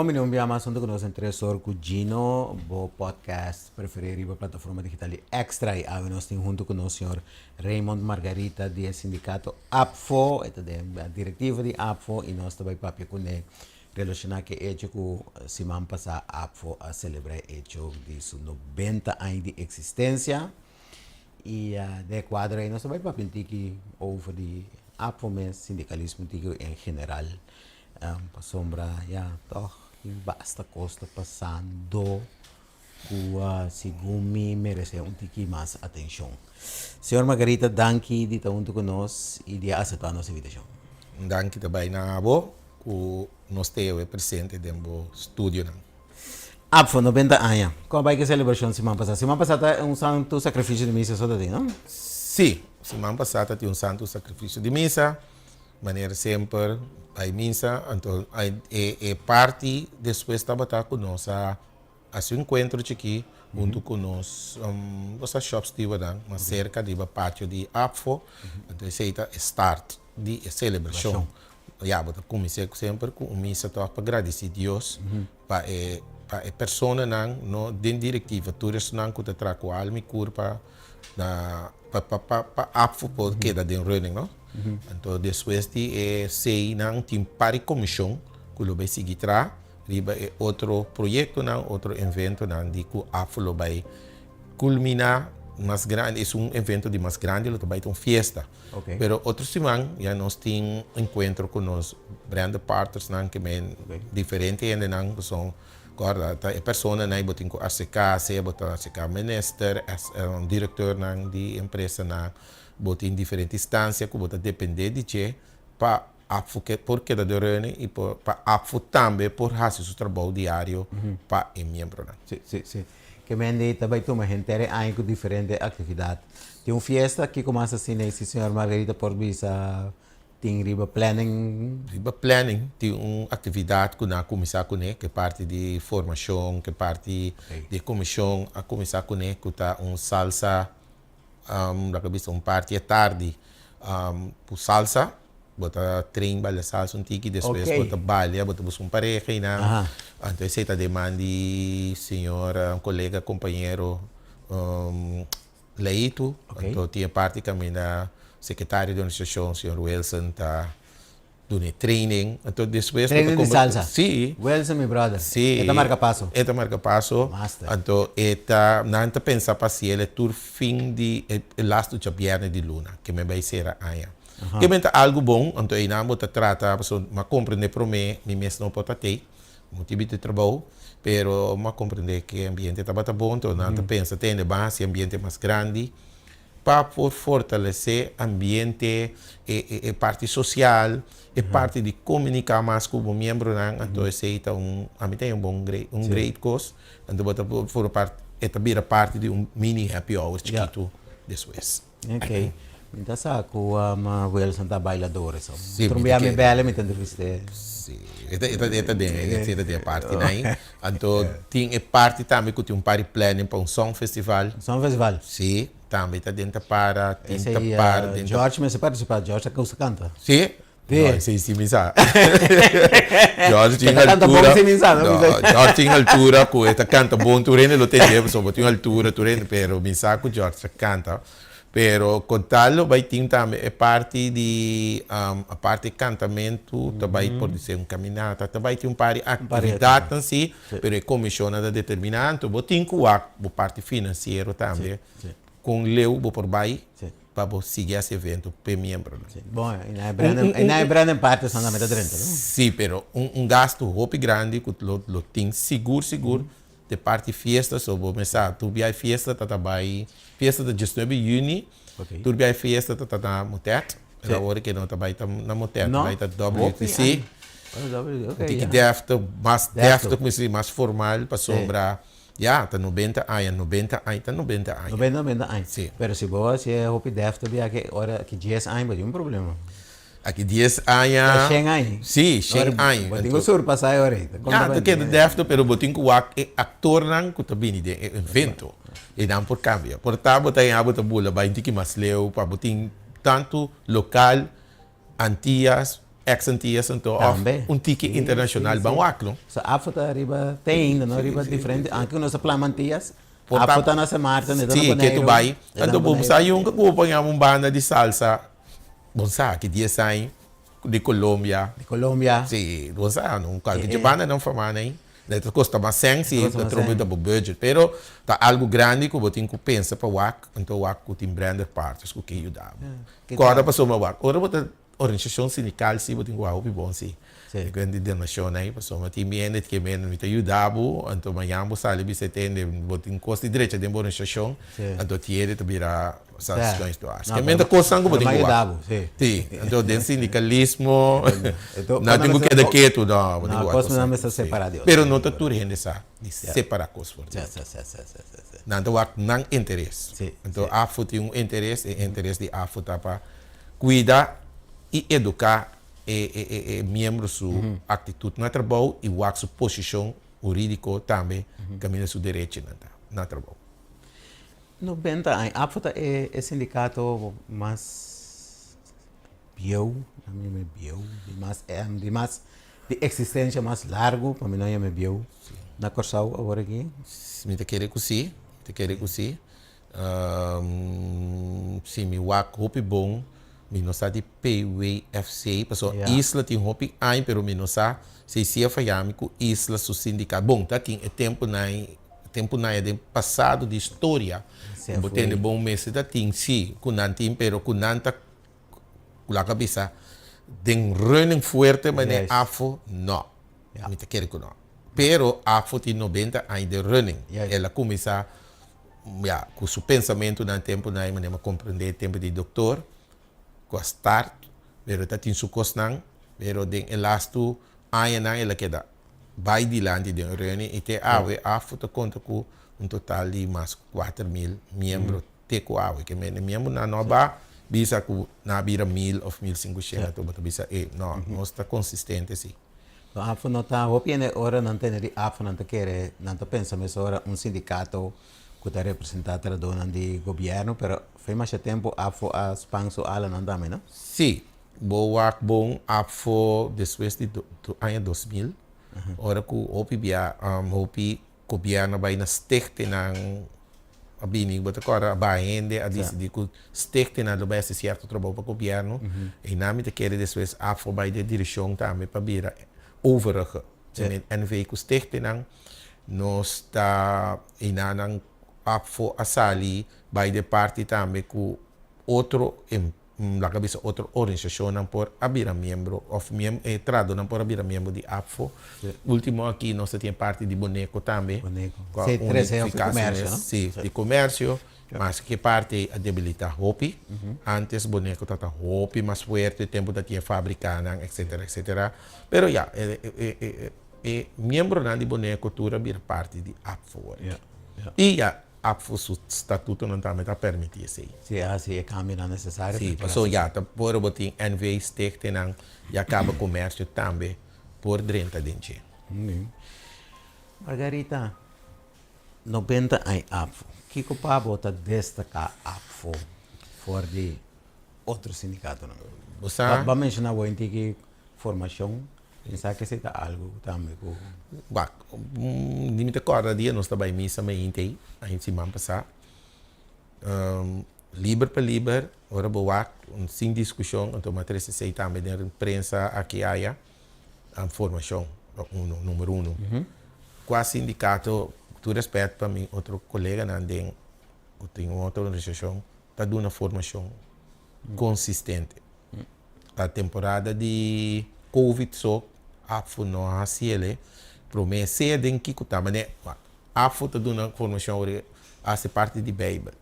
Bon bini un bia mas hunto ku nos den Tres Or ku Gino, bo podcast preferí riba plataforma digital di Extra. I awe nos tin hunto ku nos señor Raymond Margarita di e sindikato APFO, e ta den direktiva di APFO i nos ta bai papia kuné relashoná ku e echo ku siman pasá APFO a selebrá e echo di su 90 aña di eksistensia. I den e kuadro ei nos ta bai papia un tiki over di APFO mes, sindikalismo un tiki en general. Pasobra ya tòg tin basta kos ta pasando ku segun mi meresé un tiki mas atenshon. Señor Margarita danki di ta huntu ku nos i di a aseptá nos invitashon. Un danki ta bai na abo ku nos ta ewe presente den bo studionan. APFO, 90 aña. Kon a bai ku e selebrashon siman pasá? Siman pasá ta un santu sakrifisio di misa so ta tin, no? Sí, siman pasá ta tin un santu sakrifisio di misa. Manera semper bai misa, anto e parti despues tabata ku nos a hasi un enkuentro chikí huntu ku nos nos a shop stewardnan mas serka riba patio di APFO, anto esei ta e start di e selebrashon. Ya bo ta kuminsá semper ku un misa tòg pa gradisí Dios pa e pa e personanan no den direktiva tur esnan ku ta traha ku alma i kurpa na pa pa pa pa APFO por keda den running no. Anto despues di e seinan tin par di komishon ku lo bai sigui traha riba e otro proyektonan, otro eventonan di ku APFO lo bai kulminá mas grandi, esun evento di mas grandi lo ta bai ta un fiesta. Pero otro siman ya nos tin enkuentro ku nos brand partnersnan ke men diferente hendenan ku son kòrda ta e personanan bo tin ku aserká, sea bo ta aserká minister, direktornan di empresanan. Bo tin diferente instansia ku bo ta dependé di dje pa APFO por keda den reuni i pa APFO tambe por hasi su trabou diario pa e miembronan. Sí, sí, sí. Ke mende ta bai tuma henter e aña ku diferente aktividat. Tin un fiesta, kiko mas asina ei si señor Margarita por bisa tin riba planning? Riba planning tin un aktividat ku nan a kuminsá kuné, ku e parti di formashon, ku e parti di e komishon a kuminsá kuné, ku ta un salsa, laga bisa un parti e tardi ku salsa. Bo ta train balia salsa un tiki, despues bo ta balia, bo ta busca un pareha einan. Anto esei ta deman di señor colega, compañero Leito. Anto tin e parti caminda secretario di organisacion, señor Wilson, ta duna e training. Anto despues bo ta Training di salsa? Si. Wilson mi brother. Si. E ta marca paso? E ta marca paso. Master. Anto e ta, nan ta pensa pa haciel e tur fin di e lastu djabierne di luna, ke me bay cera aña. Ke men ta algu bon, anto einan bo ta trata, pasobra m'a komprendé promé mi mes no por ta tei, motibu di trabou, pero m'a komprendé ke ambiente tabata bon, anto nan ta pensa tende ban hasi ambiente mas grandi pa por fortalesé ambiente, e parti sosial, e parti di komuniká mas ku bo miembronan, anto esei ta un, ami ta haña un bon un great kos, anto bo ta forma parti, e ta bira parti di un mini happy hour chikitu despues. Ok. Mi ta sa ku Wilson ta bailador eso. Sí, mi ta kere. Bèlè mi ta entrevist'é. Sí, e ta, e ta, e ta den, e ta den e parti nan. Anto tin e parti tambe ku tin un par di planning pa un song festival. Song festival? Sí, tambe ta den ta para, tin ta para den ta. George mester partisipá, George ta gusta kanta. Sí? Sí. No, esei sí mi sa. George tin E ta kanta bon altura. sí mi sa, no? No, George tin altura ku e ta kanta bon, tur hende lo tende pasobra bo tin altura tur hende, pero mi sa ku George ta kanta. Pero kon tal lo bai tin tambe e parti di a parti kantamentu ta bai por di ser un kaminata, ta bai tin un par di aktividatnan si, pero e komishonnan ta determiná, anto bo tin ku wak bo parti finansiero tambe kon leu bo por bai pa bo sigui hasi evento p'e miembronan. Bon, i nan e Brandon, i nan e Brandon Patterson tambe ta drenta, no? Sí, pero un gastu hopi grandi ku lo tin sigur sigur De parti fiesta so bo mester sa tur biaha fiesta ta ta bai fiesta ta 19 juni tur biaha fiesta ta ta na Motet pero awor ke no ta bai ta na Motet ta bai ta WTC un tiki deftig mas deftig mi si mas formal pasobra ya ta 90 aña 90 aña ta 90 aña 90 aña pero si bo hasi hopi deftig biaha ke ora ki 10 aña bo tin un problema. Aki 10 aña. Ta shen aña. Sí, shen aña. Bo tin ku surpasá e ora ei. Ya, ta keda deftig, pero bo tin ku wak e aktornan ku ta bini den e evento. E nan por kambia. Por ta bo ta haña bo ta bula bai un tiki mas leu pa bo tin tantu lokal, Antias. Ex Antillas anto of un tiki internacional ban wak no. So APFO ta riba te ainda no riba diferente anke nos a plama Antillas APFO ta na Sint Maarten e ta na Boneiru. Si ke tu bai anto bo sa yunka ku bo pone un banda di salsa bon sa ki dies aña di Colombia. Di Colombia. Si bo sa no kualke dje banda nan forma nan e ta kosta mas sèn si ta trobe ta bo budget pero ta algu grandi ku bo tin ku pensa pa wak anto wak ku tin branded partners ku ke yuda bo. Kòrda pasobra wak ora bo ta Organisashon sindikal si bo tin ku wak hopi bon si. E kuent di donashon ei pasobra tin mi hende ke men mi ta yuda bo anto mañan bo sali bisa e tende bo tin kos di drecha den bo organisashon anto ti hende ta bira sa schuins dwars. Ke men ta kosnan ku bo tin ku wak. Si anto den sindikalismo no tin ku keda ketu no bo tin ku wak kosnan. Pero no ta tur hende sa di separa kos for di otro. Nan ta wak nan interes. Anto AFU tin un interes e interes di AFU ta pa Cuida y educa e miembro su actitud na trabou y wak su posicion huridico tambe caminda su derechinan ta na trabou. 90 aña, APFA ta e sindicato mas bieu, na mi yama bieu, di mas di mas di existencia mas largo, pa mi no yama bieu, na Corsou awor aki. Mi ta kere cu si, mi ta kere cu si. Si mi wak hopi bon, mi no sa di PWFC, pasobra Isla tin hopi aña pero mi no sa si si a faya mi ku Isla su sindicato. Bon, ta tin e tempunan, tempunan den pasado di historia, ku bo tende bon mester ta tin si ku nan tin pero ku nan ta laga bisa den running fuerte manera afo, no. Mi ta kere ku no. Pero afo tin 90 aña den running. El a kuminsá Ya, ku su pensamentunan tempunan ei manera mi a komprendé tempu di doktor ku a start, pero ta tin su kosnan, pero den e lastu añanan el a keda bai dilanti den e reuni i te awe AFU ta konta ku un total di mas ku 4000 miembro te ku awe. Ke mende miembronan no a ba bisa ku nan a bira 1000 òf 1500, anto bo ta bisa e no, nos ta konsistente si. No APFA no ta hopi hende ora nan tende di APFA nan ta kere nan ta pensa mesora un sindikato ku ta representa trahadónan di gobièrnu pero fe masha tempu APFO a span su alanan tambe no? Sí, bo wak bon APFO despues di aña 2000 ora ku hopi bia hopi Gobierno a bai na stichtingnan a bini bo ta kòrda a baha hende a disidí ku stichtingnan lo bai hasi sierto trabou pa gobierno i nan mi ta kere despues APFO bai den direkshon tambe pa bira overige NV ku stichtingnan nos ta einan APFO a sali bai den parti tambe ku otro Laga bisa otro organisacionnan por a bira miembro of e tradonan por a bira miembro di APFO. Ultimo aki nos ta tin e parti di Boneco tambe. Boneco. Cu a unifica su mes. Si, di comercio. Mas cu e parti a debilita hopi. Antes Boneco tabata hopi mas fuerte, tempo ta tin e fabricanan etcetera etcetera. Pero ya, e miembronan di Boneco tur a bira parti di APFO awor aki. Y ya. APFO su statutonan tambe ta permití esei. Si a hasi e kambionan nesesario. Si, pasobra ya ta por bo tin NV stichtingnan ya kaba komersio tambe por drenta den dje. Margarita, 90 aña APFO. Kiko pa bo ta destaká APFO for di otro sindikatonan? Bo sa. Bo a menshoná bo henter ki formashon. Pensa ke esei ta algu tambe ku. Wak, di mi ta kòrda dia nos ta bai misa mainta ei, aña siman pasá. Liber pa liber, ora bo wak, sin diskushon, anto mi a trese esei tambe den prensa aki aya, formashon ta uno, numero uno. Kua sindikato, ku tur rèspèt pa mi otro koleganan den ku tin un otro organisashon, ta duna formashon konsistente. Ta temporada di covid so APFO no a haci el prome sea den kico ta mane APFO ta duna formacion ora haci parti di bijbel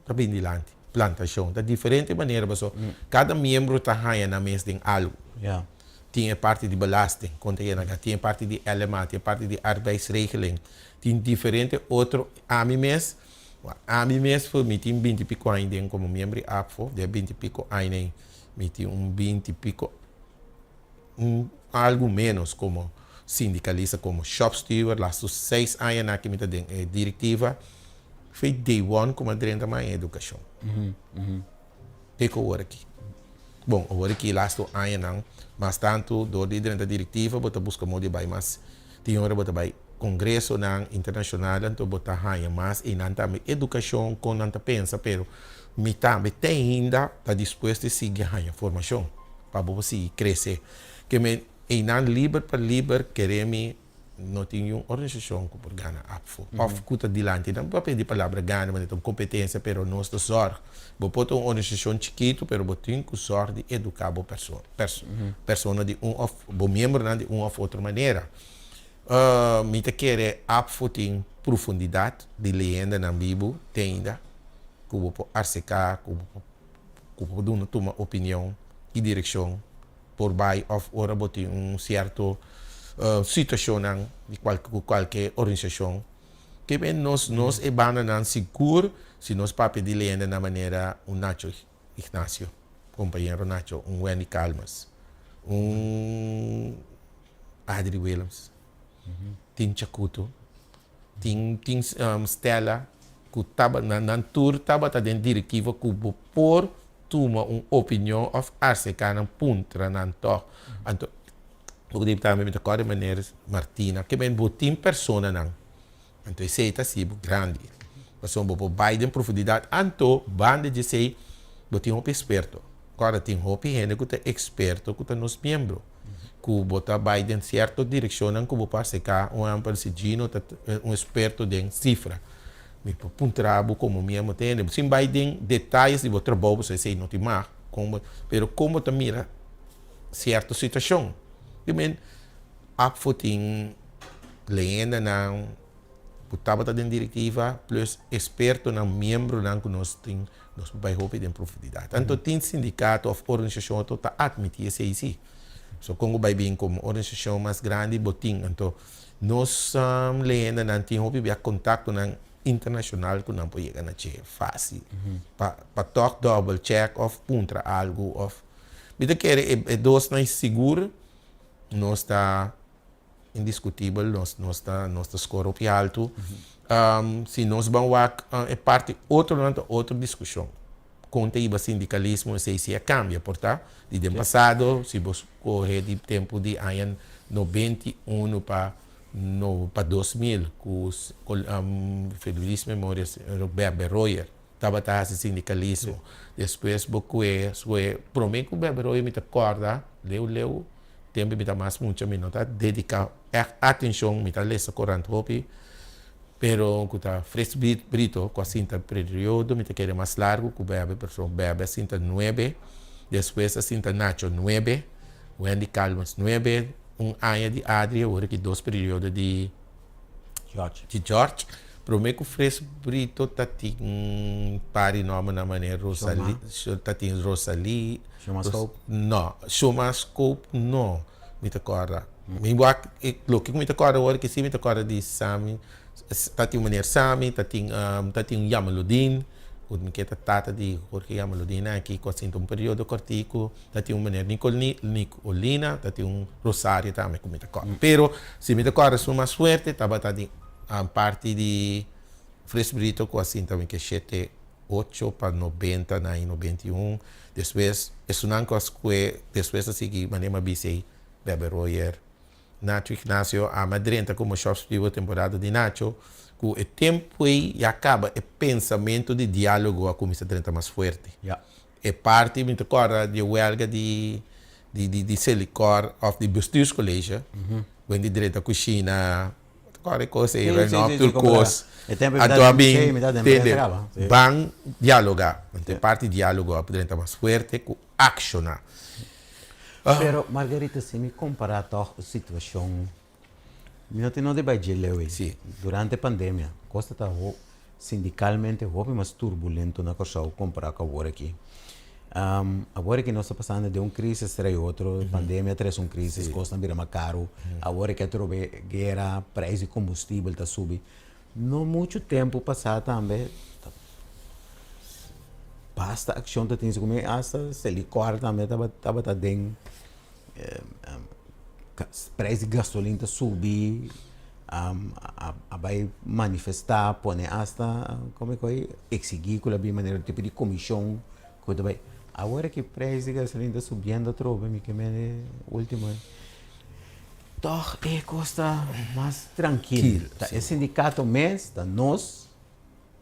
ta bin dilanti plantacion ta diferente manera paso cada miembro ta haya nan mes den algo tin e parti di belasting con ta yena tin e parti di LMA tin e parti di arbeidsregeling tin diferente otro ami mes Ami mes fu mi tin binti piko aña den komo miembro di APFO, den binti piko aña ei mi tin un binti piko, un algu menos komo sindikalista, komo shopsteward, lastu seis añanan aki mi ta den e direktiva, fei day one ku mi a drenta mas den edukashon. Te ku ora aki. Bon, awor aki lastu añanan mas tantu dor di drenta direktiva bo ta buska modo di bai mas. Tin ora bo ta bai kongresonan internashonal anto bo ta haña mas einan tambe edukashon kon nan ta pensa pero mi tambe te ainda ta dispuesto di sigui haña formashon pa bo por sigui krese. Ke men einan liber pa liber kere mi no tin niun organisashon ku por gana APFO òf ku ta dilanti. Nan papia di palabra gana manera ta un kompetensia pero nos ta zòrg. Bo por ta un organisashon chikitu pero bo tin ku zòrg di eduká bo persona di un òf bo miembronan di un òf otro manera. Mi ta kere APFO tin profundidat di leyendanan bibu te ainda ku bo por arseká ku bo ku bo por duna tuma opinion i direkshon por bai òf ora bo tin un sierto situashonnan di ku kualke organisashon. Ke men nos nos e bandanan sigur si nos papia di leyendanan manera un Nacho Ignacio, kompañero Nacho, un Wendy Calmes, un Adri Willems, tin Chakuto, tin tin Stella ku taba nan nan tur tabata den direktiva ku bo por tuma un opinion òf aserká nan puntra nan tòg. Anto bo di tambe mi ta kòrda meneer Martina ke men bo tin personanan anto esei ta hasi bo grandi pasobra bo por bai den profundidat anto banda di esei bo tin hopi eksperto kòrda tin hopi hende ku ta eksperto ku ta nos miembro ku bo ta bai den sierto direkshonnan ku bo por aserká un ehèmpel si Gino ta un eksperto den sifra mi por puntra bo komo miembro tende sin bai den detayes di bo trabou pasobra esei no tin mag kon bo pero kon bo ta mira sierto situashon. Di men APFO tin leyendanan ku tabata den direktiva plus ekspertonan, miembronan ku nos tin, nos por bai hopi den profundidat. Anto tin sindikato òf organisashon otro ta atmití esei si. So kon ku bai bin komo organisashon mas grandi bo tin. Anto nos leyendanan tin hopi bia kontaktonan internashonal ku nan por yega na dje fásil pa pa tòg dòbel chèk òf puntra algu òf Mi ta kere e dosnan sigur nos ta indiskutibel, nos nos ta nos ta skor hopi altu. Si nos ban wak e parti otronan ta otro diskushon. Kon ta hiba sindikalismo esei si a kambia por ta di den pasado si bo skohe di tempu di aña 91 pa no pa 2000 ku feliz memoria Bebe Royer. Tabata hasi sindikalismo. Despues bo kue sue prome ku bebe royo mi ta kòrda leu leu tempu mi ta mas mucha mi no ta dediká ègt atenshon mi ta lesa korant hopi pero ku ta Frits Brito ku a sinta periodo mi ta kere mas largu ku bebe pasobra bebe a sinta nuebe despues a sinta Nacho nuebe Wendy Calmes nuebe un aña di Adri awor aki dos periodo di George. Di George. Prome ku Fres Brito ta tin par di nòmbernan manera Rosalie, ta tin Rosalie. Shuma Scope? No, Shuma Scope no, mi ta kòrda. Mi wak, loke ku mi ta kòrda awor ki si mi ta kòrda di Sami, ta tin meneer Sami, ta tin, ta tin Jamaludin, ku mi ke ta tata di Jorge Jamaludin aki ku a sinta un periodo kòrtiku. Ta tin un meneer Nicolina, ta tin un Rosario tambe ku mi ta kòrda. Pero si mi ta kòrda esun mas fuerte tabata di parti di Fris Brito ku a sinta mi ke shete ocho pa nobenta na i 91. Despues esunnan ku a skue despues a sigui manera mi a bisa ei Bebe Royer. Nacho Ignacio a mi a drenta komo shòpsprivo temporada di Nacho ku e tempu ei ya kaba e pensamentu di diálogo a kuminsá drenta mas fuerte. E parti mi ta kòrda di e wèlga di di di Selikor òf di Bestuurscollege wen di drenta kushina bo ta kòrda e kos ei Renòp tur kos anto a bin tende ban dialogá anto e parti dialogo a drenta mas fuerte ku akshoná. Pero Margarita si mi kompará tòg e situashon Mi no tin nota di bai dje leu ei. Sí. Durante pandemia, kos ta ta sindikalmente hopi mas turbulento na Kòrsou kompará ku awor aki. Awor aki nos ta pasando den un krisis tras otro, pandemia tres un krisis, kosnan bira mas karu, awor aki atrobe guera, preis di kombustibel ta subi. No muchu tempu pasá tambe basta akshon ta tin segun mi asta Selikor tambe tabata den. Prijs di gasolin ta subi, a bai manifestá, pone asta, como e koi, exigí ku lo bin manera un tipo di komishon ku ta bai. Awor ku preis di gasolina ta subiendo atrobe, mi ke mende último. Toch e kos ta mas trankil. Ta e sindikato mes, ta nos,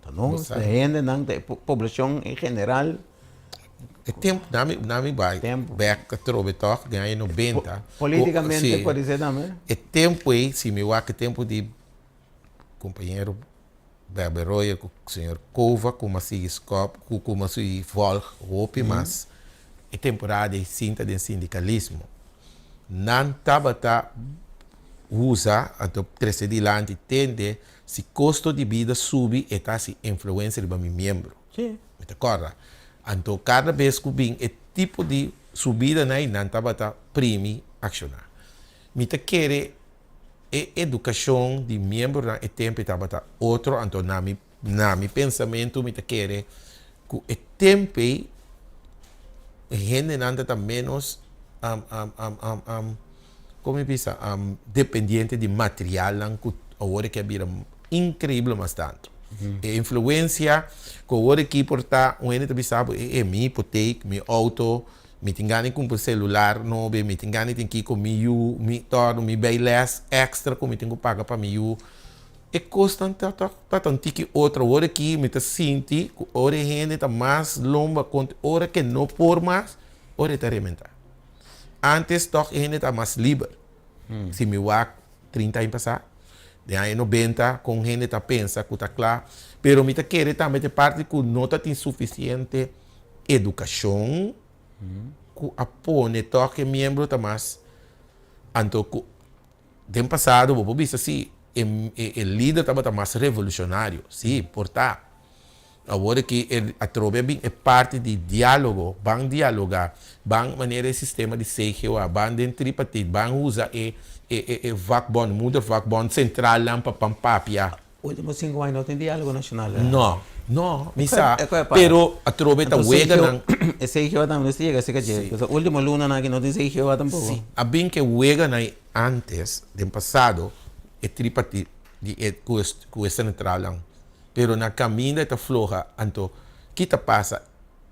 ta nos, ta hendenan, ta e poblashon en general. E tempu, nami, nami bai bek atrobe toch den aña 90. Politikamente por ser tambe. E tempu ei, si mi wak e tempu di kompañero Berber Royer ku señor Cova ku mi a sigui skòp, ku mi a sigui vòlg hopi mas e temporada ei sinta den sindikalismo. Nan tabata usa anto trese dilanti tende si kosto di bida subi e ta hasi influensia riba mi miembro. Mi ta kòrda. Anto kada bes ku bin e tipo di subidanan ei nan tabata primi akshoná. Mi ta kere e edukashon di miembronan e tempu ei tabata otro, anto na mi na mi pensamentu mi ta kere ku e tempu ei e hendenan ta ta ménos kon mi bisa dependiente di materialnan ku awor aki a bira inkreibel mas tantu. E influensia ku awor aki por ta un hende ta bisa bo e mi hipotek, mi outo, Mi tin gana di kumpra selular nobe, mi tin gana di tin kiko mi yu, mi tòrdu, mi bai lès èkstra ku mi tin ku paga pa mi yu. E kosnan ta ta ta un tiki otro. Awor aki mi ta sinti ku ora e hende ta mas lomba konta ora ke no por mas, ora e ta rementá. Ántes tòg e hende ta mas liber. Si mi wak 30 aña pasá, den aña 90, kon hende ta pensa ku ta kla. Pero mi ta kere tambe ta e parti ku no ta tin sufisiente edukashon ku a pone tòg e miembro ta mas anto ku den pasado bo por bisa si e e lider tabata mas revolushonario si por ta awor aki e atrobe a bin e parti di dialogo ban dialoga ban manera e sistema di CGOA ban den tripartit ban usa e e e vakbond moeder vakbond sentralnan pa pan papia. Ultimo sinku aña no tin dialogo nacional verdad? No, no, mi sa, pero atrobe ta weganan. E CGOA tambe no esta yega cerca dje, pasobra ultimo lunanan aki no tin CGOA tampoco. Si, a bin ke weganan ei antes, den pasado, e tripartit di e ku ku e centralnan, pero na kaminda e ta floha, anto ki ta pasa?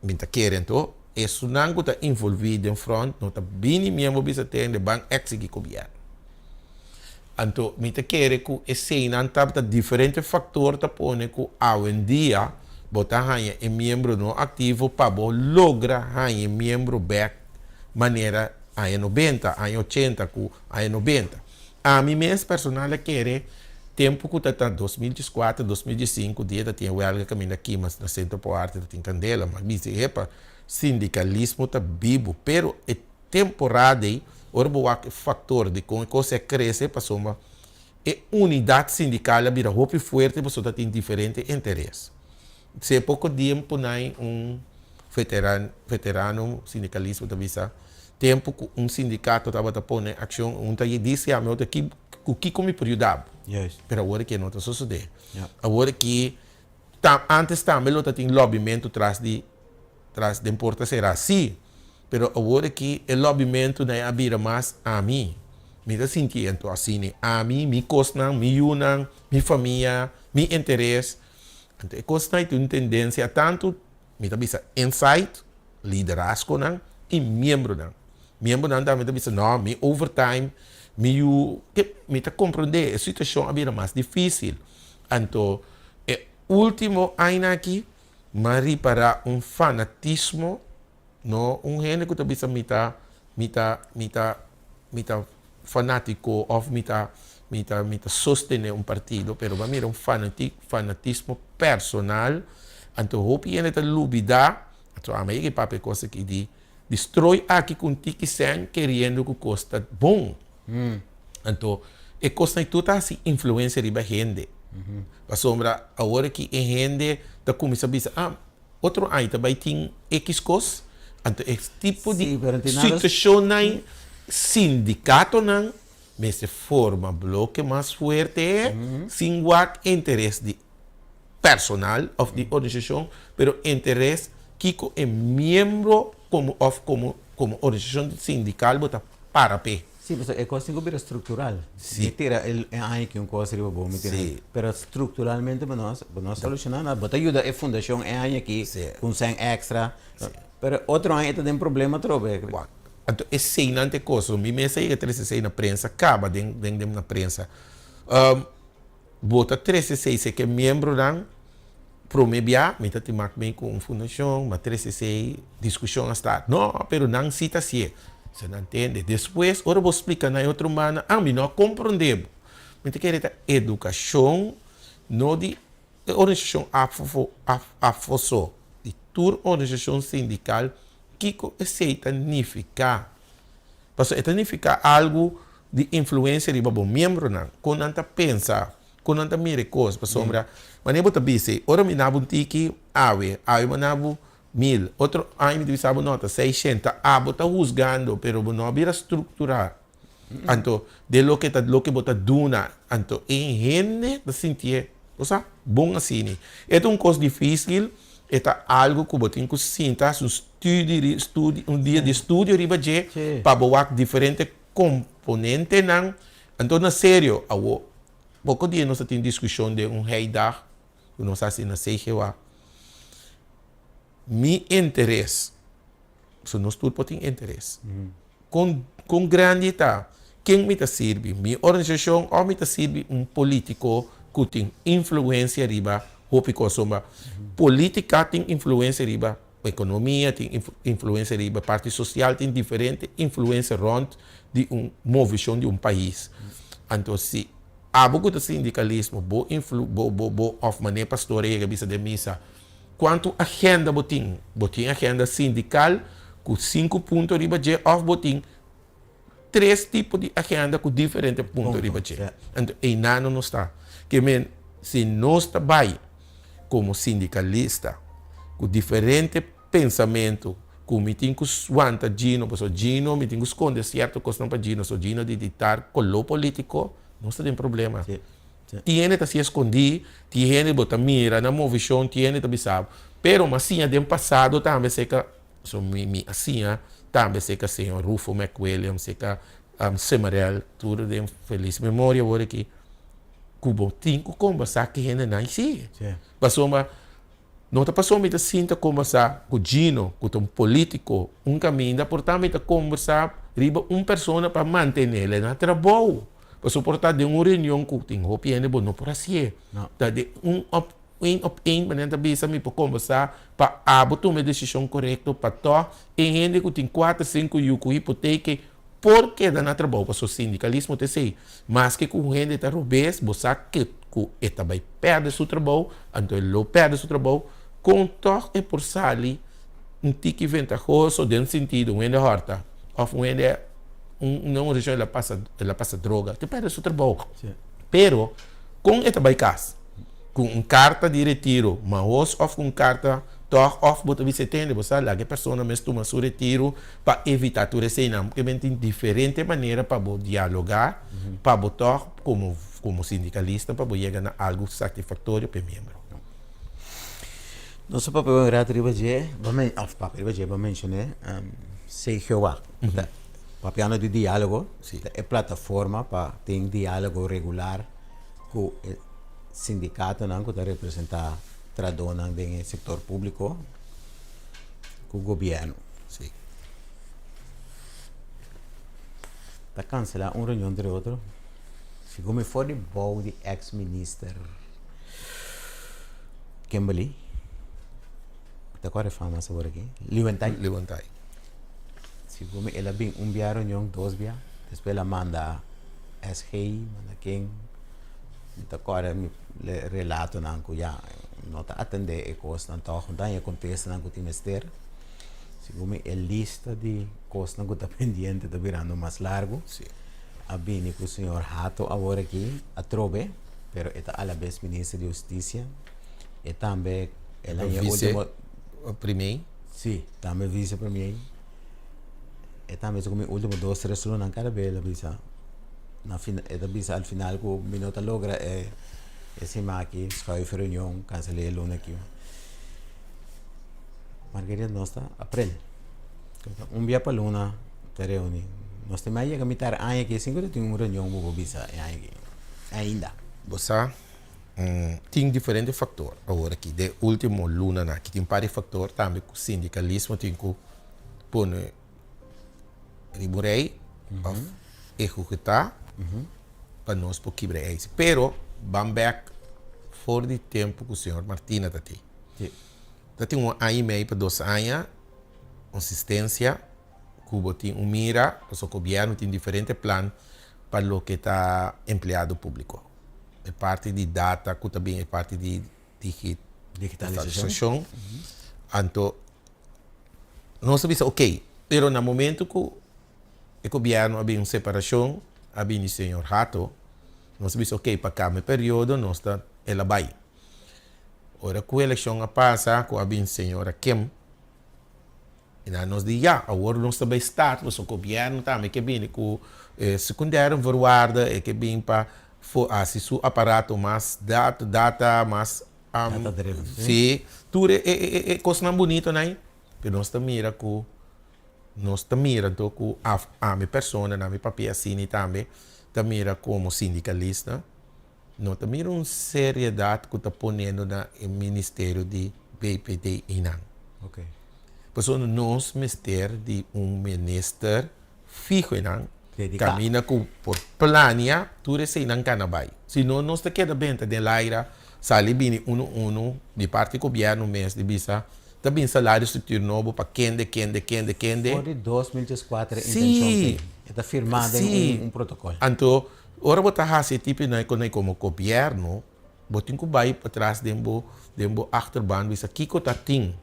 Mi ta kere anto esunnan ku ta involví den front no ta bini miembro bisa tende ban eksigi gobièrnu. Anto mi ta kere ku eseinan tabata diferente faktor ta pone ku awendia bo ta haña e miembro no aktivo pa bo logra haña e miembro bèk manera aña 90, aña 80 ku aña 90. Ami mes personal a kere tempu ku ta ta 2014, 2015 dia ta tin e wèlga kaminda kima na Sentro por Arte ta tin kandela, mi a bisa epa sindikalismo ta bibu pero e Temporada ei, ora bo wak e faktor di kon e kos a krese pasobra e unidat sindikal a bira hopi fuerte pasobra ta tin diferente interes. Se poko diempo nai un veteran veterano sindikalismo ta bisa tempu ku un sindikato tabata pone akshon un ta disi ami otro ki ku kiko mi por yuda bo. Pero awor aki no ta sosode. Awor aki ta antes tambe lo ta tin lobbymentu tras di tras den porta será sí, pero awor aki e lobbymentunan a bira mas ami. Mi ta sinti anto asina, ami, mi kosnan, mi yunan, mi famia, mi interes. Anto e kosnan ei tin un tendensia tantu, mi ta bisa inside, liderazgonan i miembronan. Miembronan tambe ta bisa no, mi overtime, mi yu, mi ta komprondé e situashon a bira mas difísil. Anto e último añanan aki M'a ripará un fanatismo, no un hende ku ta bisa mi ta mi ta mi ta mi ta fanátiko òf mi ta mi ta mi ta sostené un partido, pero bo a mira un fanatismo personal, anto hopi hende ta lubidá, anto ami a yega e papia e kos aki di di stroi aki ku un tiki sèn keriendo ku kos ta bon. Anto e kosnan tur ta hasi influensia riba hende. Pasobra awor aki e hende ta kuminsá bisa, ah, otro aña ta bai tin ekis kos. Anto e tipo di situashonnan, sindikatonan mester forma bloke mas fuerte sin wak interes di personal òf di organisashon, pero interes kiko e miembro komo òf komo komo organisashon sindikal bo ta para p'e. Sí, pasobra e kos tin ku bira struktural. Sí. Mi tira e aña aki un kos riba bo, mi tira. Sí. Pero strukturalmente bo no a, bo no a solushoná nada. Bo ta yuda e fundashon e aña aki ku un sèn èkstra, pero otro aña e ta den problema atrobe. Wak. Anto eseinan ta e kos. Mi mes a yega trese esei na prensa, kaba den den den na prensa. Bo ta trese esei si ke miembronan prome bia mi ta tin mak mei ku un fundashon, mi a trese esei, diskushon a start. No, pero nan si ta hasié. Se nan tende. Despues ora bo splika nan e otro banda, ah mi no a komprondé bo. Mi ta kere ta edukashon no di e organisashon APFO APFO so, di tur organisashon sindikal kiko esei ta nifiká. Pasobra e ta nifiká algu di influensia riba bo miembronan, kon nan ta pensa, kon nan ta mira e kos. Pasobra manera bo ta bisa ei, ora mi naba un tiki awe, awe bo naba mil, otro aña mi ta bisa bo no, ta seishenta. Abo ta husgando, pero bo no a bira strukturá. Anto den loke ta loke bo ta duna, anto e hende ta sintié, bo sa, bon asini. E ta un kos difísil, e ta algu ku bo tin ku sinta hasi un studi studi un dia di studio riba dje pa bo wak diferente komponentenan. Anto na serio, awo poko dia nos ta tin diskushon den un heidag ku nos hasi na CGWA. Mi interes, so nos tur por tin interes. Kon kon grandi e ta? Ken mi ta sirbi? Mi organisashon òf mi ta sirbi un polítiko ku tin influensia riba hopi kos? Pasobra polítika tin influensia riba ekonomia, tin influensia riba parti sosial, tin diferente influensia rònt di un movishon di un pais. Anto si abo ku ta sindikalismo bo influ bo bo bo òf manera pastor a yega bisa den misa, Kuantu agenda bo tin? Bo tin agenda sindikal ku sinku punto riba dje òf bo tin tres tipo di agenda ku diferente punto riba dje? Anto einano nos ta. Ke men si nos ta bai komo sindikalista ku diferente pensamentu ku mi tin ku wanta Gino pasobra Gino mi tin ku skonde sierto kosnan pa Gino so Gino di diktar koló politiko nos ta den problema. Tin hende ta siña skondí, tin hende bo ta mira na movishon, tin hende ta bisa bo. Pero mi a siña den pasado tambe serka, so mi mi a siña tambe serka señor Rufo McWilliams, serka Semerel, tur den felis memoria awor aki, ku bo tin ku kombersá ku e hendenan si. Pasobra no ta pasobra mi ta sinta kombersá ku Gino, ku ta un polítiko, un kaminda, por ta mi ta kombersá riba un persona pa mantenele na trabou. Pasobra por ta den un reunion ku tin hopi hende bo no por hasié. Ta den un op een op een manera ta bisa mi por kombersá pa abo tuma e desishon korekto pa tòg e hende ku tin kuater sinku yu ku hipoteke por keda na trabou pasobra sindikalismo ta esei. Maske ku un hende ta robes bo sa ke ku e ta bai pèrdè su trabou anto e lo pèrdè su trabou kon tòg e por sali un tiki ventahoso den sintido un hende hòrta òf un hende un un region el a pasa el a pasa droga te perde su trabou pero kon e ta bai kas ku un karta di retiro mahos òf ku un karta tòg òf bo ta bisa e tende bo sa laga e persona mes tuma su retiro pa evitá tur eseinan porque men tin diferente manera pa bo dialogá pa bo tòg komo komo sindikalista pa bo yega na algu satisfaktorio pa e miembro. Nos a papia un rato riba dje, bo men òf papia riba dje bo menshoné CGOA. Papiando di diálogo, ta e plataforma pa tin diálogo regular ku e sindikatonan ku ta representá trahadónan den e sektor públiko ku gobièrnu. Ta kanselá un reunion entre otro, segun mi for di bou di eks minister Kimberly, ta kòrda e fama sabor aki? Liwentai. Liwentai. Segun mi el a bin un bia reunion, dos bia, despues el a manda SG, manda ken, mi ta kòrda mi relatonan ku ya no ta atendé e kosnan tòg, no ta haña kontestanan ku tin mester. Segun mi e lista di kosnan ku ta pendiente ta birando mas largu. A bini ku señor Hato awor aki atrobe, pero e ta alabes minister di hustisia. E tambe el a haña ultimo. Vice premier. Sí, tambe vice premier. E tambe segun mi ultimo dos tres lunanan kada bes el a bisa na final e ta bisa al final ku mi no ta logra e e siman aki schuif e reunion kansel'é e luna aki. Margarita nos ta aprel. Un bia pa luna ta reuni. Nos ta mai yega mitar aña aki sin ku ta tin un reunion ku bo por bisa e aña aki ainda. Bo sa, tin diferente faktor awor aki den ultimo lunanan aki. Tin par di faktor tambe ku sindikalismo tin ku pone riba un rei òf ehekutá pa nos por kibra e eis. Pero ban bèk for di tempu ku señor Martina ta tin. Ta tin un aña i mei pa dos aña konsistensia. Ku bo tin un mira, pasobra gobièrnu tin diferente plan pa loke ta empleado públiko. E parti di data ku ta bin, e parti di digitalisashon. Anto nos a bisa oké, pero na momento ku e gobièrnu a bin un separashon, a bini señor Hato, nos a bisa oké, pa kambia e periodo nos ta el a bai. Ora ku elekshon a pasa ku a bin señora Kim, I nan nos di, Ya, awor nos ta bai start, pasobra gobièrnu tambe ke bini ku e secundaire voorwaarden, e ke bin pa hasi su aparato mas data, mas Data driven, si. Si, tur e e kosnan bunitonan ei, pero nos ta mira ku, nos ta mira anto ku ami persona, na mi papia asina tambe, ta mira komo sindikalista, No ta mira un seriedad cu ta poniendo na e ministerio di BPD eynan. Pasobra nos mester di un minister fiho eynan, caminda cu por plania tur eseynan cana bay. Si no nos ta keda benta den laira, sali bini uno uno di parti gobierno mes di bisa ta bin salario structuur nobo pa kende, kende, kende, kende. For di 2004 e intencion t'ey. E ta firma den un protocol. Anto Ora bo ta hasi e tipo di kos komo gobièrnu, bo tin ku bai patras den bo den bo achterban bisa kiko ta tin.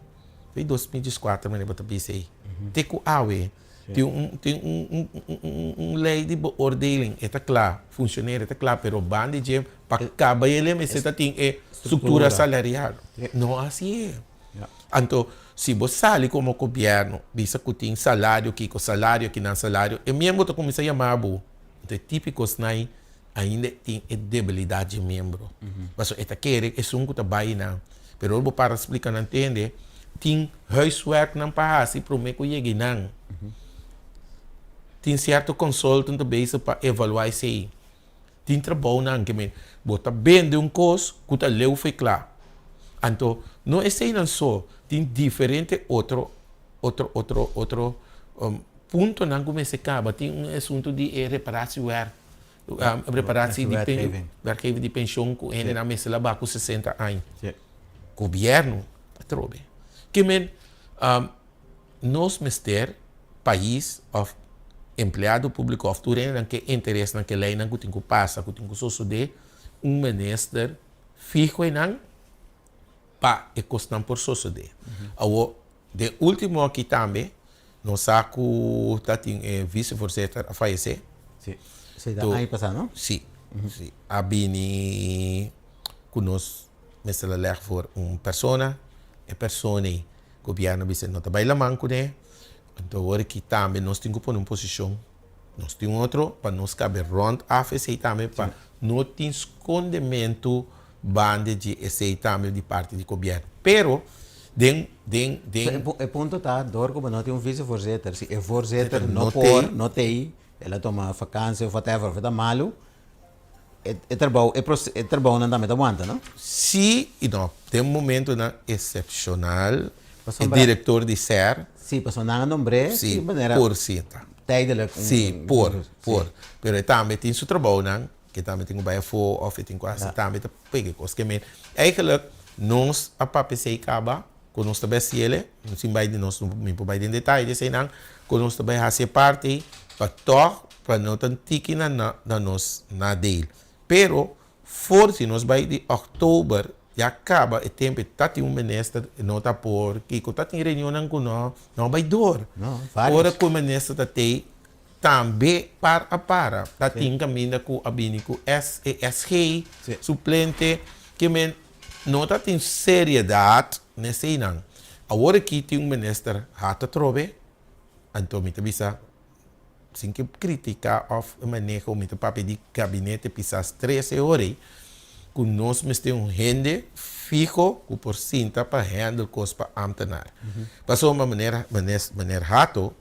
Di 2014 manera bo ta bisa ei. Te ku awe tin un tin un un un lei di beoordeling, e ta kla, funshoneer e ta kla, pero banda di dje pa kaba el mester ta tin e struktura salarial. No hasi e. Anto si bo sali komo gobièrnu bisa ku tin salario kiko, salario kinan, salario, e miembro ta kuminsá yama bo. Anto e típiko snai ainda tin e debilidat dje miembro. Pasobra e ta kere esun ku ta bai nan. Pero ora bo para splika nan tende, tin huiswerknan pa hasi promé ku yega einan. Tin sierto consultant ta bezig pa evaluá esei. Tin trabounan ke men bo ta bende un kos ku ta leu for e kla. Anto no eseinan so, tin diferente otro otro otro otro puntonan ku mester kaba. Tin un asuntu di e reparatiewet, reparatie di wetgeving di penshon ku hendenan mester laba ku 60 aña. Gobièrnu atrobe. Ke men nos mester pais òf empleado públiko òf tur hendenan ke interesnan ke leinan ku tin ku pasa ku tin ku sosodé un minister fiho einan pa e kosnan por sosodé. Awor Den ultimo aki tambe nos sa cu ta tin e vicevoorzitter a fayece. Si, esey ta aña pasa no? Si, si. A bini cu nos mester a leg voor un persona, e persona ey gobierno a bisa no ta bay laman cune, anto awor aki tambe nos tin cu pone un posicion. Nos tin otro pa nos cabe rond af esey tambe pa no tin scondementu banda dje esey tambe di parti di gobierno. Pero den den den. E punto ta dor cu bo no tin un vicevoorzitter, si e voorzitter no por, no tey, el a tuma vakantie of whatever of e ta malu, e trabou e trabounan tambe ta wanta no? Si y no. Den momentonan excepcional e director di ser. Si, pasobra nan a nombr'é di manera. Por sinta. Tijdelijk. Si, por, por. Pero e tambe tin su trabounan, ke tambe tin ku bai afó òf e tin ku hasi tambe ta pega e kos. Ke men, eigenlijk nos a papia esei kaba ku nos ta bai hasi el, sin bai di nos, mi por bai den detaye di eseinan, ku nos ta bai hasi e parti pa tòg pa no ta tiki na na nos nadeel. Pero For si nos bai di oktober ya kaba e tempo e ta tin un minister e no ta por kiko ta tin reunionnan ku no no bai door. Ora ku e minister ta tei tambe par a para ta tin kaminda ku a bini ku S e SG suplente ke men no ta tin seriedat neseinan. Awor aki tin un minister hata trobe anto mi ta bisa Sin ke critica of e maneho, mi ta papia di gabinete pisas 13 ora ei, ku nos mester un hende fiho ku por sinta pa handle kos pa ambtenaar. Pasobra meneer, meneer Hato,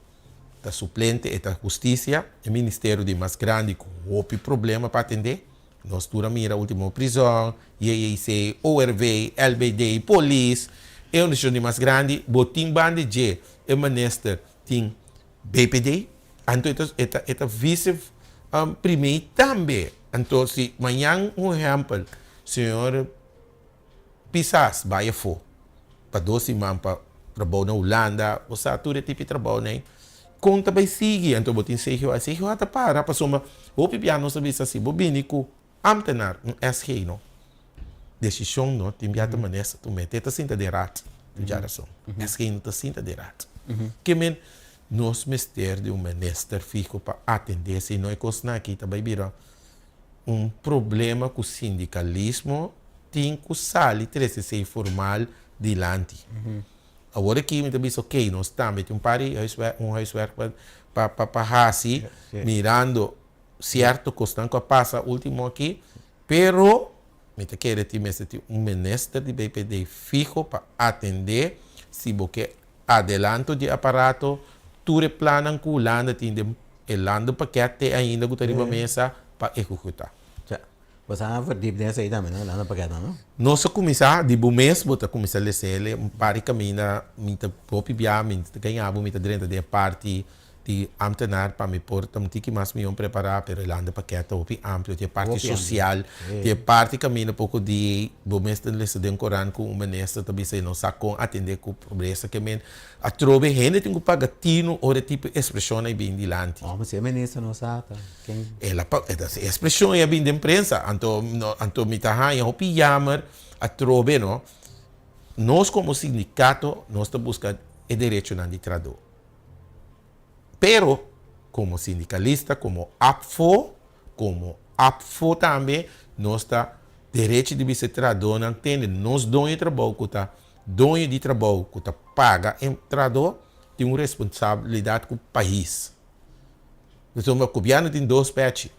ta suplente, e ta hustisia, e ministerio di mas grandi ku hopi problema pa atendé. Nos tur a mira ultimo prizòn, JJC, ORV, LBD, polis, e organisashon di mas grandi. Bo tin banda dje e minister tin BPD, anto e ta e ta e ta vise primé tambe. Anto si mañan un ehèmpel señor Pisas bai afó pa dos siman pa trabou na Hulanda, bo sa tur e tipo di trabounan ei, kon ta bai sigui? Anto bo tin CGOA, CGOA ta para pasobra hopi bia nos ta bisa si bo bini ku ámtenar, un SG no, desishon no tin bia ta manera ta mete, e ta sinta den raad, tin dja rason, SG no ta sinta den raad. Ke men nos mester di un minister fiho pa atendé si no e kosnan aki ta bai bira un problema ku sindikalismo tin ku sali trese esei formal dilanti. Awor aki mi ta bisa ok nos tambe tin un par di huiswerk un huiswerk pa pa pa hasi mirando sierto kosnan ku a pasa ultimo aki pero mi ta kere tin mester tin un minister di BPD fiho pa atende si bo ke Adelanto di aparato, tur e plannan ku Hulanda tin den e landenpakket te ainda ku ta riba mesa pa ehekutá. Ja. Bo sa verdiep den esei tambe, no? Landenpakketnan, no? Nos a kuminsá, di bo mes bo ta kuminsá les'el un par di kaminda, mi ta hopi bia, mi ta gaña bo, mi ta drenta den e parti di ambtenaar pa mi por ta un tiki mas mihó prepará, pero e landenpakket ta hopi amplio, tin e parti sosial, tin e parti kaminda poko di bo mes ta lesa den korant ku un minister ta bisa e no sa kon atendé ku pobresa ke men atrobe hende tin ku paga tinu ora e tipo ekspreshonnan ei bin dilanti. Oh, si e minister no sa ta ken? El a pa, e ekspreshon ei a bin den prensa, anto no, anto mi ta haña hopi yamer atrobe no, nos komo sindikato nos ta buska e derechonan di trahadó. Pero, komo sindikalista, komo APFO, komo APFO tambe, nos ta derecho di bisa e trahadónan tende nos doño di trabou ku ta doño di trabou ku ta paga e trahadó tin un responsabilidat ku pais. Pasobra gobièrnu tin dos pechi,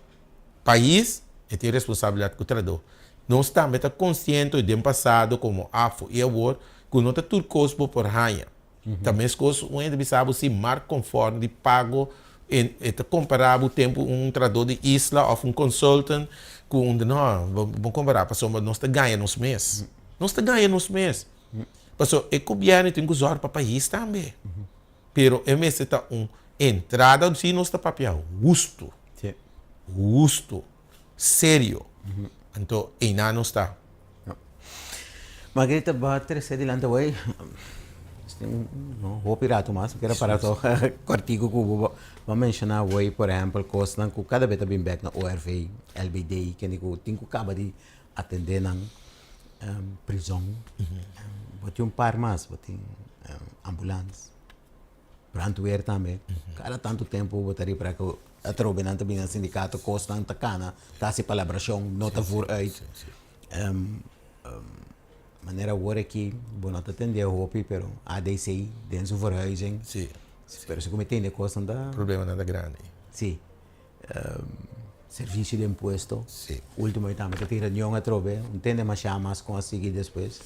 pais e tin responsabilidat ku trahadó. Nos tambe ta konsiente den pasado komo APFO i awor ku no ta tur kos bo por haña. Ta meskos un hende bisa bo si mark konforme di pago e ta kompara bo tempu un trahadó di isla òf un consultant ku un no bo bo kompara pasobra nos ta gaña nos mes nos ta gaña nos mes pasobra e gobièrnu tin ku zòrg pa pais tambe pero e mester ta un entrada si nos ta papia hustu hustu serio anto einan nos ta. Margarita bo a trece dilanti awey hopi rato mas mi kier a para toch kòrtiku ku bo a menshoná awey por ehèmpel kosnan ku kada bes ta bin bèk na ORV, LBD kende ku tin ku kaba di atendé nan prizòn bo tin un par mas bo tin ambulans. Brandweer tambe. Kada tantu tempu bo ta ripara ku atrobe nan ta bini na sindikato, kosnan ta kana, ta hasi palabrashon, no ta voer uit. Manera awor aki bo no ta tende hopi, pero ADC den su verhuizing. Pero si ku mi tende kosnan ta. Problemanan ta grandi. Si. Servisio di impuesto. Ultimo ei tambe ta tin reunion atrobe. Un tende masha mas kon a sigui despues.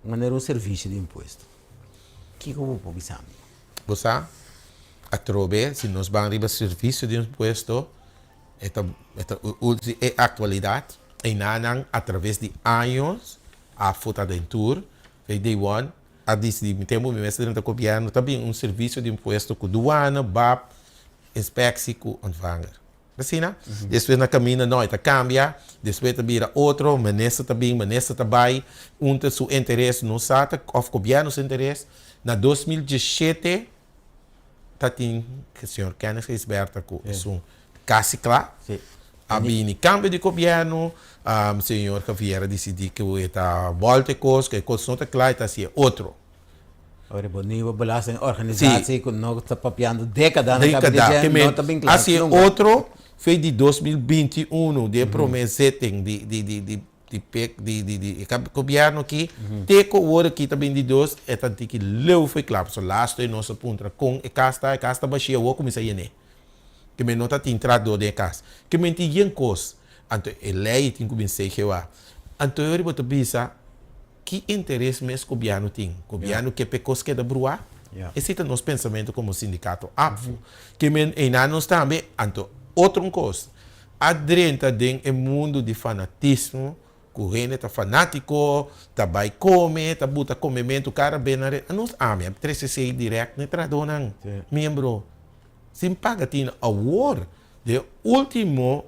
Manera un servisio di impuesto. Kiko bo por bisa mi? Bo sa, atrobe si nos ban riba servisio di impuesto, e ta e ta e aktualidat, einanan atraves di años a futa den tur, e day one a disidí, mi tempu mi mes ta drenta gobièrnu, ta bin un servisio di impuesto ku duana, bab, inspeksie ku ontvanger. Asina? Despues na kaminda no, e ta kambia, despues ta bira otro, minister ta bin, minister ta bai, un ta su interes no sa ta of gobièrnu su interes. Na 2017 ta tin señor Kenneth Gijsbertha ku esun kasi kla, a bini kambio di gobièrnu, señor Javier a disidí ku e ta bòlta e kos, ku e kos no ta kla e ta hasi e otro. Ora bo nieuwe belastingorganisatie ku no ta papiando dékada na kabe di dje no ta bin kla Hasi e otro fe di 2021 di e prome zitting di di di di di pek di di di e gobièrnu aki te ku awor aki ta bin di dos e ta tiki leu fo'i kla pasobra lastu e nos a puntra kon e kas ta e kas ta bashí awor kuminsá yen'é ke men no ta tin trahadó den e kas ke men tin yen kos anto e lei tin ku bin CGOA anto e ora bo ta bisa. Ki interes mes gobièrnu tin? Gobièrnu ke p'e kos keda bruá? Esei ta nos pensamentu komo sindikato APFU. Ke men einan nos tambe, anto otro un kos, a drenta den e mundu di fanatismo ku hende ta fanátiko, ta bai kome, ta buta komementu kara be na red. Anos ami a trese esei dirèkt na e trahadónan, miembro, sin paga tina. Awor, den e último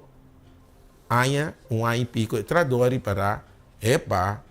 aña, un aña i piko, e trahadó a ripará, epa,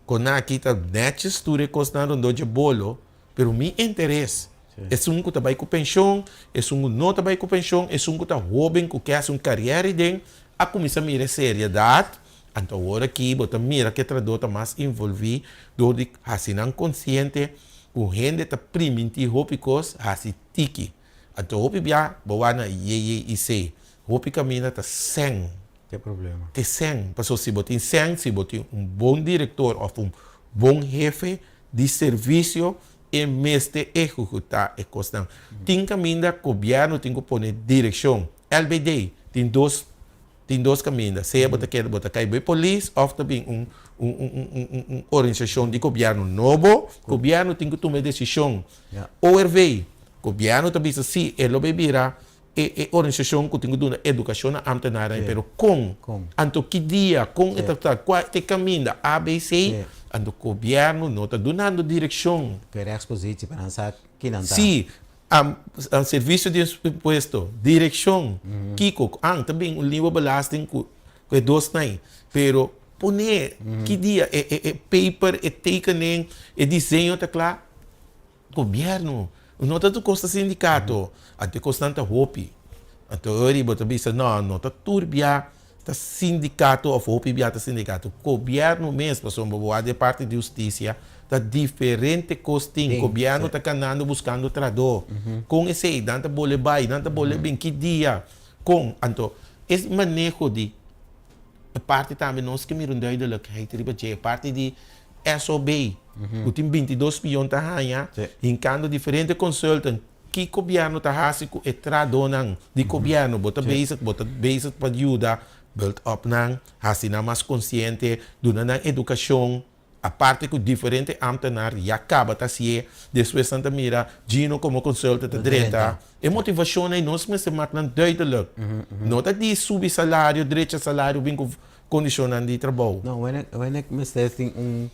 Kon aki ta netjes tur e kosnan rondó dje bolo, pero mi interes, esun ku ta bai ku penshon, esun ku no ta bai ku penshon, esun ku ta hóben ku ke hasi un kariera ei den, a kuminsá mira e seriedat. Anto awor aki bo ta mira ku e trahadó ta mas involví dor di hasi nan konsiente ku hende ta primintí hopi kos, hasi tiki. Anto hopi bia bo wak na JJIC, hopi kaminda ta sèn. Te problema. Te sèn. Pasobra si bo tin sèn, si bo tin un bon direktor òf un bon hefe di servisio, e mester ehekutá e kosnan. Tin kaminda gobièrnu tin ku pone direkshon. LBD tin dos tin dos kaminda, sea bo ta keda bo ta kai bo e polis òf ta bin un un un un un un organisashon di gobièrnu nobo, gobièrnu tin ku tuma e desishon. ORV, gobièrnu ta bisa si e lo bai bira e e organisashon ku tin ku duna edukashon na ámtenarnan, pero kon? Anto ki dia? Kon e ta ta? Kua ta e kaminda? ABC? Anto gobièrnu no ta dunando direkshon. Ku e rechtspositie pa nan sa ki nan ta. Sí, servisio di impuesto, direkshon, kiko? An ta bin un liwo belasting ku e dosnan ei, pero pone ki dia e e e paper, e tekening, e diseño ta kla? Gobierno, no ta tur cos ta sindicato, anto e cosnan ta hopi. Anto ora bo ta bisa no, no ta tur bia ta sindicato of hopi bia ta sindicato. Gobierno mes, pasobra bo wak den parti di husticia, ta diferente cos tin. Gobierno ta canando buscando trahador. Con esey? Nan ta bole bay, nan ta bole bin, ki dia? Con? Anto e maneho di e parti tambe nos ke mira un duidelijkheid riba dje, e parti di SOB, ku tin bintidos miyon ta haña, hinkando diferente consultant, ki gobièrnu ta hasi ku e trahadónan di gobièrnu? Bo ta bezig, bo ta bezig pa yuda build up nan, hasi nan mas konsiente, duna nan edukashon, aparte ku diferente ámtenar ya kaba ta hasié, despues nan ta mira Gino komo consultant ta drenta. E motivashon ei nos mester mak nan duidelijk. No ta di subi salario, drecha salario, bin ku kondishonnan di trabou. No, wene mester tin un,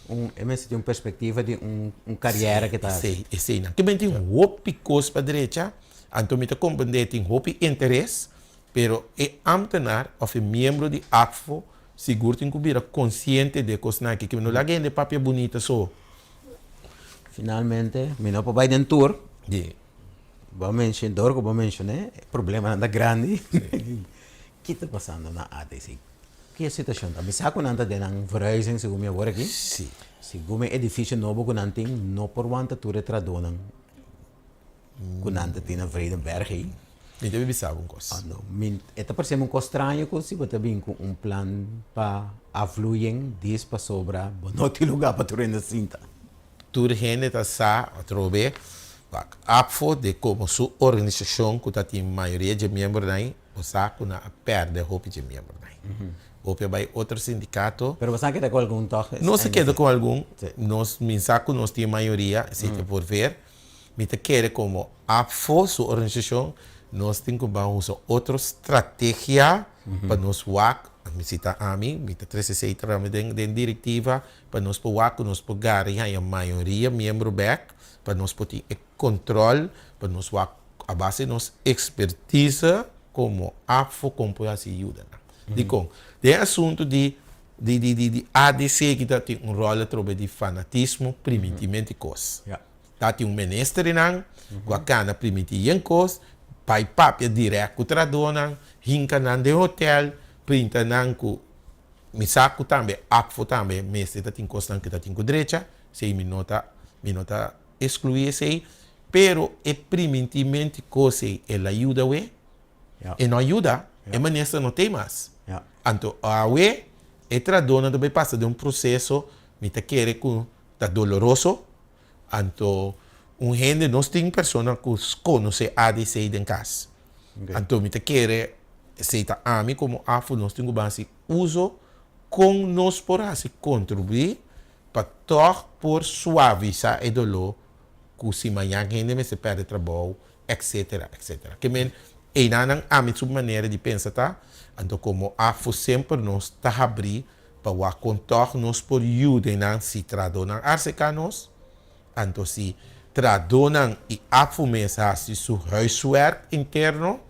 un, e mester tin un perspektiva di un, un kariera ke ta hasi. Esei, eseinan. Ke men tin hopi kos pa drecha, anto mi ta komprendé tin hopi interes, pero e ámtenar òf e miembro di AKFO sigur tin ku bira konsiente di e kosnan aki, ke no laga hende papia bunita so. Finalmente, mi no por bai den tur. Di. Bo a menshoné, dor ku bo a menshoné, e problemanan ta grandi. Ki ta pasando na ATC? Ki e situacion ta? Mi sa cu nan ta den nan verhuizing segun mi awor aki. Sí. Segun e edificio nobo cu nan tin no por wanta tur e tradonan cu nan ta tin na Vredenberg ei. Mi ta bisa bo un cos. Ando, mi, e ta parece mi un cos straño cu si bo ta bin cu un plan pa afvloeiing dis pasobra bo no tin lugar pa tur hende sinta. Tur hende ta sa atrobe wak APFO de como su organisacion cu ta tin mayoria dje miembronan bo sa cu nan a perde hopi dje miembronan. Hopi a bay otro sindicato. Pero boso a keda cu algun toch? Nos a keda cu algun. Nos mi sa cu nos tin mayoria, esey ta por ver. Mi ta kere como APFO su organisacion nos tin cu ban usa otro strategia pa nos wak, mi si ta ami, mi ta trece esey tambe den directiva, Pa nos por wak ku nos por gara i haña mayoria miembro bèk, pa nos por tin e kontròl, pa nos wak a base di nos ekspertise komo APFO kon por hasi yuda nan. Dikon? Den e asuntu di di di di di ADC ki ta tin un ròl atrobe di fanatismo, primintimenti kos. Ta tin un minister einan ku a kana primintí yen kos, bai papia dirèkt ku trahadónan, hinka nan den hotèl, printa nan ku Mi sa ku tambe APFO tambe mester ta tin kosnan ku ta tin ku drecha, esei mi no ta mi no ta eskluí esei, pero e primintimenti kos ei el a yuda awe? E no a yuda, e minister no t'ei mas. Anto awe e trahadónan ta bai pasa den un proseso mi ta kere ku ta doloroso, anto un hende nos tin persona ku konosé ADC den kas. Anto mi ta kere esei ta ami komo AFU nos tin ku ban hasi uso kon nos por hasi kontribuí pa tòg por suavisá e doló ku si mañan hende mester pèrdè trabou, etcetera, etcetera. Ke men, einanan ami su manera di pensa ta, anto komo AFO semper nos ta habrí pa wak kon tòg nos por yuda einan si trahadónan aserká nos, anto si trahadónan i AFO mes hasi su huiswerk interno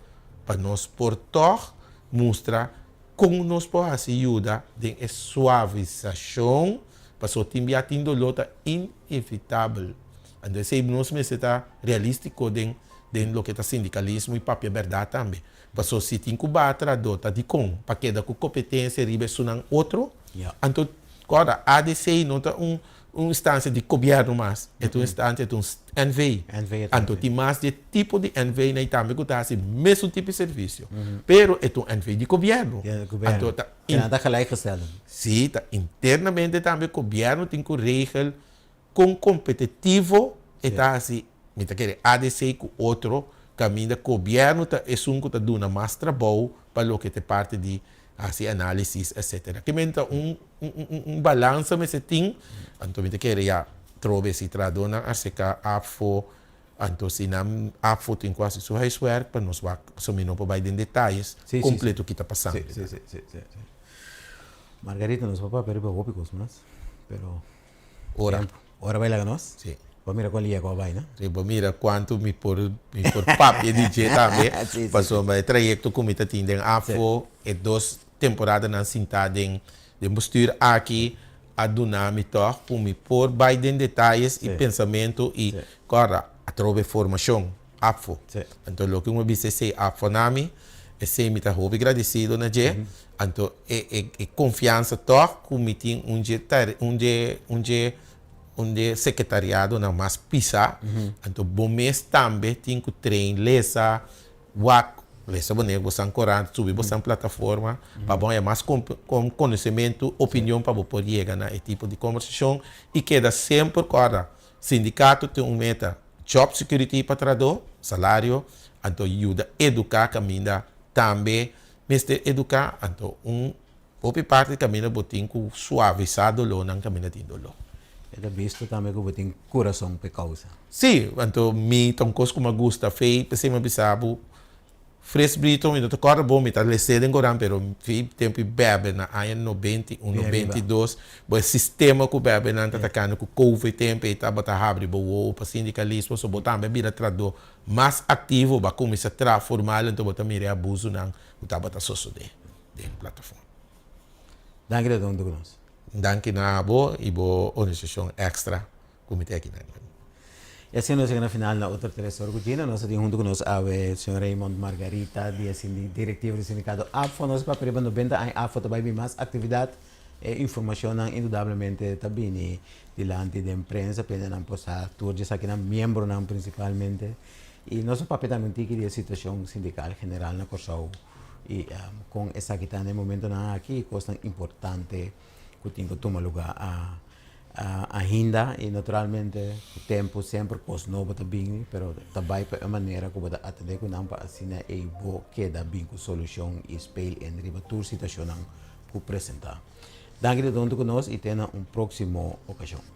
pa nos por tòg mustra kon nos por hasi yuda den e suavisashon, pasobra tin bia tin doló ta inevitabel. Anto esei nos mester ta realístiko den den loke ta sindikalismo i papia bèrdat tambe. Paso si tin ku baha trahadó ta dikon? Pa keda ku kompetensia riba esunnan otro? Anto kòrda ADC no ta un un instansia di gobièrnu mas, e ta un instansia, e ta un NV. Anto tin mas di e tipo di NV nan tambe ku ta hasi mesun tipo di servisio. Pero e ta un NV di gobièrnu. Anto ta. Nan ta gelijkgestelden. Si, ta internamente tambe gobièrnu tin ku regel Kon kompetitivo e ta hasi, mi ta kere ADC ku otro kaminda gobièrnu ta esun ku ta duna mas trabou pa loke ta e parti di hasi análisis etcetera. Ke men ta un un balansa mester tin, anto mi ta kere ya trobe si trahadónan aserká APFO, anto si nan APFO tin ku hasi su huiswerk pa nos wak, pasobra mi no por bai den detayes kompleto ki ta pasando. Margarita nos por papia riba hopi kos mas, pero. Ora. Ora bai laga nos? Sí. Bo mira kon lia ku a bai, no? Sí, bo mira kuantu mi por mi por papia di dje tambe. Sí, sí. Pasobra e trayekto ku mi ta tin den AFO, e dos temporadanan sintá den den bestuur aki a duna mi tòg ku mi por bai den detayes i pensamentu i kòrda atrobe formashon AFO. Anto loke mi a bisa esei AFO na mi, esei mi ta hopi gradesido na dje. Anto e e e konfiansa tòg ku mi tin un dje tare un dje un dje un dje sekretariadonan mas pisá. Anto bo mes tambe tin ku train lesa, wak, lesa bo nek bosan korant, subi bosan plataforma pa bo haña mas konosementu, opinion pa bo por yega na e tipo di kombersashon i keda semper kòrda sindikato tin un meta, job security pa trahadó, salario, anto yuda eduká kaminda tambe Mester eduká, anto un hopi parti kaminda bo tin ku suavisá dolónan kaminda tin doló. E ta bisto tambe ku bo tin kurason p'e kousa. Sí, anto mi ta un kos ku mi a gusta fei, p'esei mi a bisa bo, Fris Brito, mi no ta kòrda bon, mi ta les'é den koran, pero fei tempu i bèbè na aña 91, 92, bo e sistema ku bèbènan ta takando ku covid tempu ei tabata habri bo wowo pa sindikalismo, so bo tambe a bira tradó Mas aktivo bo a kuminsá traha formal anto bo ta mira e abusunan ku tabata sosodé den plataforma. Danki ta huntu ku nos. Danki na abo i bo organisashon Extra ku mi ta aki nan. I asina nos yega na final na otro tres ora ku Gina. Nos a tin huntu ku nos awe señor Raymond Margarita di e direktivo di sindikato APFO. Nos a papia riba 90 aña APFO ta bai bin mas aktividat. E informashonnan indudablemente ta bini dilanti den prensa, pende nan por sa tur dje esakinan, miembronan prinsipalmente. I nos a papia tambe un tiki di e situashon sindikal general na Kòrsou i kon esaki ta na e momentonan aki i kosnan importante ku tin ku tuma lugá ainda. I naturalmente ku tempu semper kos nobo ta bini, pero ta bai pa e manera ku bo ta atendé ku nan pa asina ei bo keda bin ku solushon i speel in riba tur situashonnan ku presentá. Danki di ta huntu ku nos i te na un próksimo okashon.